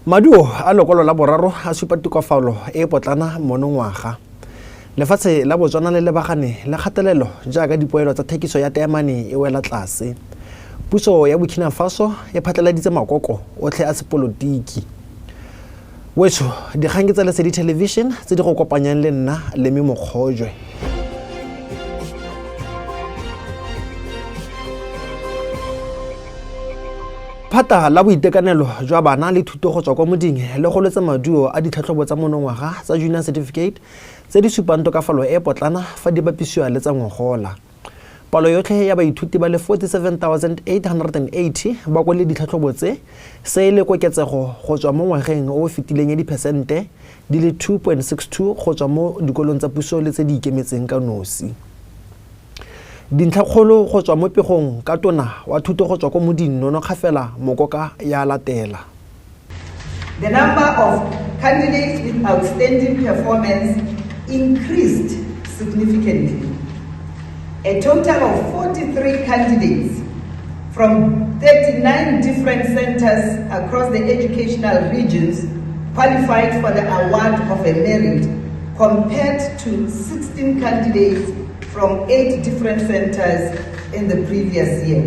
Maduo a lokwalo la boraro a supa tokafalo e e potlana monongwaga. Lefatshe la Botswana le lebagane le kgatelelo jaaka dipoelo tsa thekiso ya teemane e wela tlase. Puso ya Burkina Faso e phatlaladitse makoko otlhe a sepolotiki. Wetsho, dikgang ke tsa Lesedi Television tse di go kopanyang le nna Lemi Mokgojwe. Phata la boitekanelo jwa bana le thuto go tswa kwa moding le golotse maduo a ditlhatlhobo tsa monongwaga tsa Junior Certificate tse di supang tokafalo e potlana fa di bapisiwa le tsa ngogola. Palo yotlhe ya baithuti ba le 47,880 ba kwale ditlhatlhobo tse, se e le koketsego go tswa mo ngwageng o o fetileng ya diphesente di le 2.62 go tswa mo dikolong tsa puso le tse di ikemetseng ka nosi. Dintlhakgolo go tswa mo pegong ka tona wa thuto go tswa ko moding Nono Kgafela Mokoka ya latela. The number of candidates with outstanding performance increased significantly. A total of 43 candidates from 39 different centers across the educational regions qualified for the award of a merit compared to 16 candidates from 8 different centers in the previous year.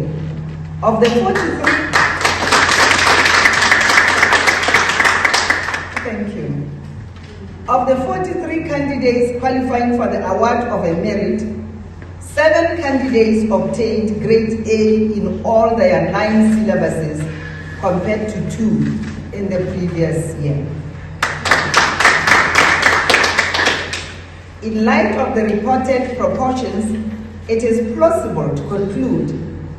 Of the 43 Thank you. Of the 43 candidates qualifying for the award of a merit, 7 candidates obtained grade A in all their 9 syllabuses compared to 2 in the previous year. In light of the reported proportions, it is plausible to conclude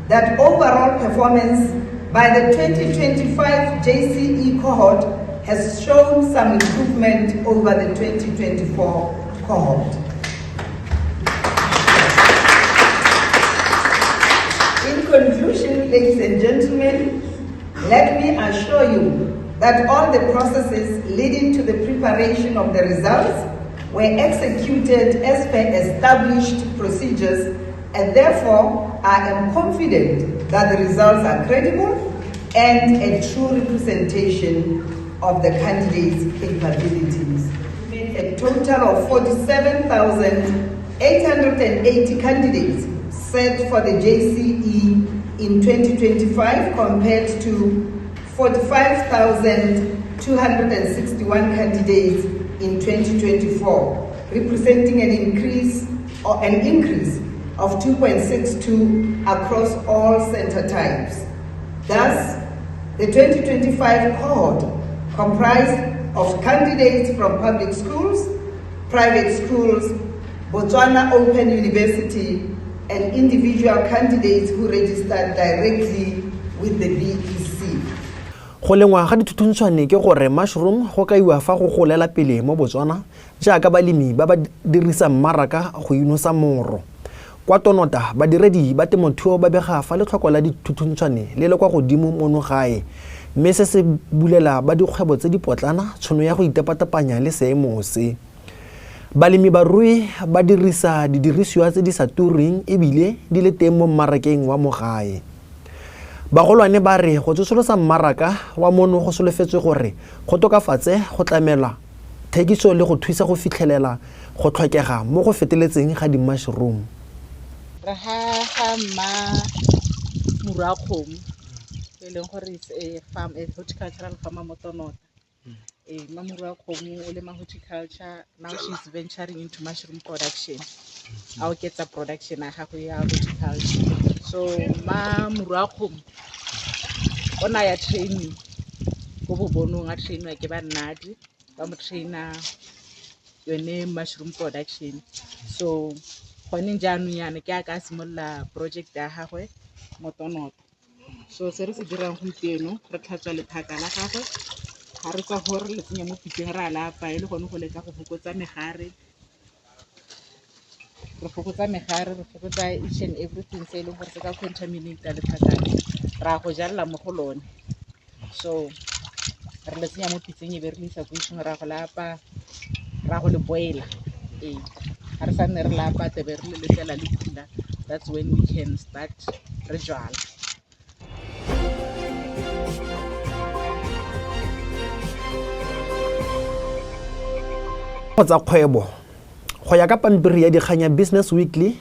that overall performance by the 2025 JCE cohort has shown some improvement over the 2024 cohort. In conclusion, ladies and gentlemen, let me assure you that all the processes leading to the preparation of the results were executed as per established procedures, and therefore I am confident that the results are credible and a true representation of the candidates' capabilities. A total of 47,880 candidates sat for the JCE in 2025 compared to 45,261 candidates in 2024, representing an increase of 2.62 across all center types. Thus, the 2025 cohort comprised of candidates from public schools, private schools, Botswana Open University, and individual candidates who registered directly with the BEC. Go lengwa ga dithuthuntshwane ke gore mushroom go kaiwa fa go golela pele mo Botswana jaaka balemi ba ba dirisa mmaraka go inosa moro. Kwa Tonota, badiredi ba temothuo ba bega fa letlhoko la dithuthuntshwane le le kwa godimo mono gae mme se se bulela ba dikgwebo tse di potlana tshono ya go itepatepanya le seemo se. Balemi barui ba dirisa didirisiwa tse di sa tureng ebile di le teng mo mmarakeng wa mo gae. Bagolwane ba re go tsosolosa mmaraka wa mono go solofetswe gore go tokafatse go tlamela thekiso le go thusa go fitlhelela go tlhokega mo go feteletseng ga di-mushroom. Re ga ga mma Moruakgomo e leng gore is a farm, a horticultural farmer mo Tonota. Ee, mma Moruakgomo o lema horticulture, now she's venturing into mushroom production. A oketsa production ya gagwe ya horticulture. So mma Moruakgomo o na ya training ko Bobonong, a trainiwa ke ba Nnadi, ba mo trainer yone mushroom production. So gone jaanong yana ke a ka simolola project ya gagwe mo Tonota. So se re se dirang gompieno, re tlhatswa lephaka la gagwe, ga re tswa gore le tsenya mo pitseng re a la apaya, e le gone go leka go fokotsa megare. Re fokotsa megare, re fokotsa each and everything se e leng gore se ka contaminate lephaka le, ra go jalela mo go lone. So re le tsenya mo pitseng e be re le isa ko isong, ra go la apaya, ra go le boila. Ee, ga re sa nne re la apaya tebe re le letlela le cooler, that's when we can start re jwala. Go tsa kgwebo, go ya ka pampiri ya dikgang ya Business Weekly,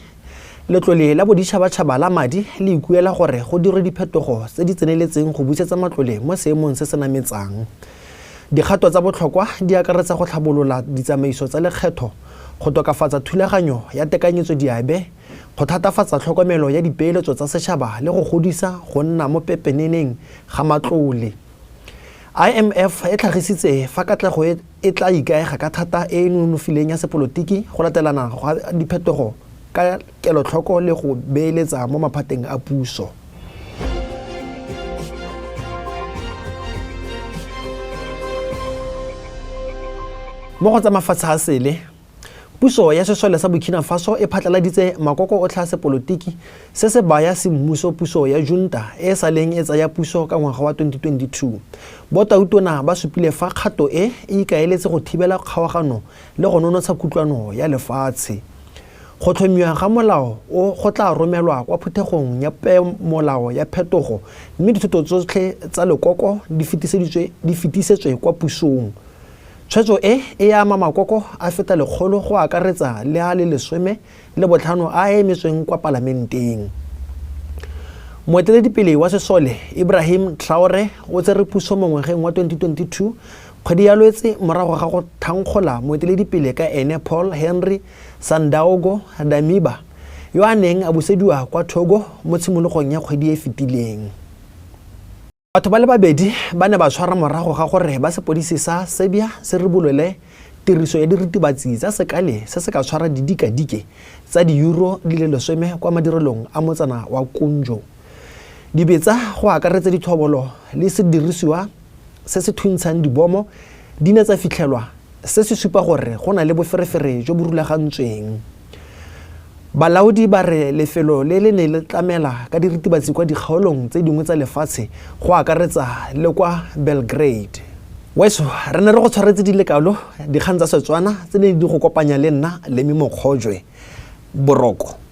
Letlole la Boditšhabatšhaba la Madi le ikuela gore go dirwe diphetogo tse di tseneletseng go busetsa matlole mo seemong se se nametsang. Dikgato tsa botlhokwa di akaretsa go tlhabolola ditsamaiso tsa lekgetho, go tokafatsa thulaganyo ya tekanyetsodiabe, go thatafatsa tlhokomelo ya dipeeletso tsa setšhaba le go godisa go nna mo pepeneneng ga matlole. IMF e tlhagisitse fa katlego e e tla ikaega ka thata e e nonofileng ya sepolotiki, go latelana ga diphetogo ka kelotlhoko le go beeletsa mo maphateng a puso. Mo go tsa mafatshe a sele, Puso ya sesole sa Burkina Faso e phatlaladitse makoko otlhe a sepolotiki se se baya semmuso puso ya junta e e saleng e tsaya puso ka ngwaga wa 2022. Bo tautona ba supile fa kgato e e ikaeletse go thibela kgaogano le go nonotsha kutlwano ya lefatshe. Go tlhomiwa ga molao o go tla romelwa kwa phuthegong ya peomolao ya phetogo mme dithoto tsotlhe tsa lekoko di fetisetswe kwa pusong. Tshwetso e e ama makoko a feta lekgolo go akaretsa le a le 15 a a emetsweng kwa palamenteng. Moeteledipele wa sesole Ibrahim Traore o tsere puso mo ngwageng wa 2022 kgwedi ya Lwetse morago ga go thankgola moeteledipele ka ene Paul Henri Sandaogo Damiba yo a neng a busediwa kwa Togo mo tshimologong ya kgwedi e fetileng. Batho ba le babedi ba ne ba tshwarwa morago ga gore ba sepodisi sa Serbia se ribolole tiriso ya diritibatsi tsa sekale se se ka tshwara didikadike tsa di-euro di le lesome kwa madirelong a motsana wa Kunjo. Dibetsa go akaretsa dithobolo le sedirisiwa se se thuntshang dibomo di ne tsa fitlhelwa, se se supa gore go na le boferefere jo bo rulagantsweng. Balaodi ba re lefelo le le ne le tlamela ka diritibatsi kwa dikgaolong tse dingwe tsa lefatshe go akaretsa le kwa Belgrade. Weso, re ne re go tshwaretse di le kalo dikgang tsa Setswana tse ne di go kopanya le nna Lemmy Mokgojwe. Boroko.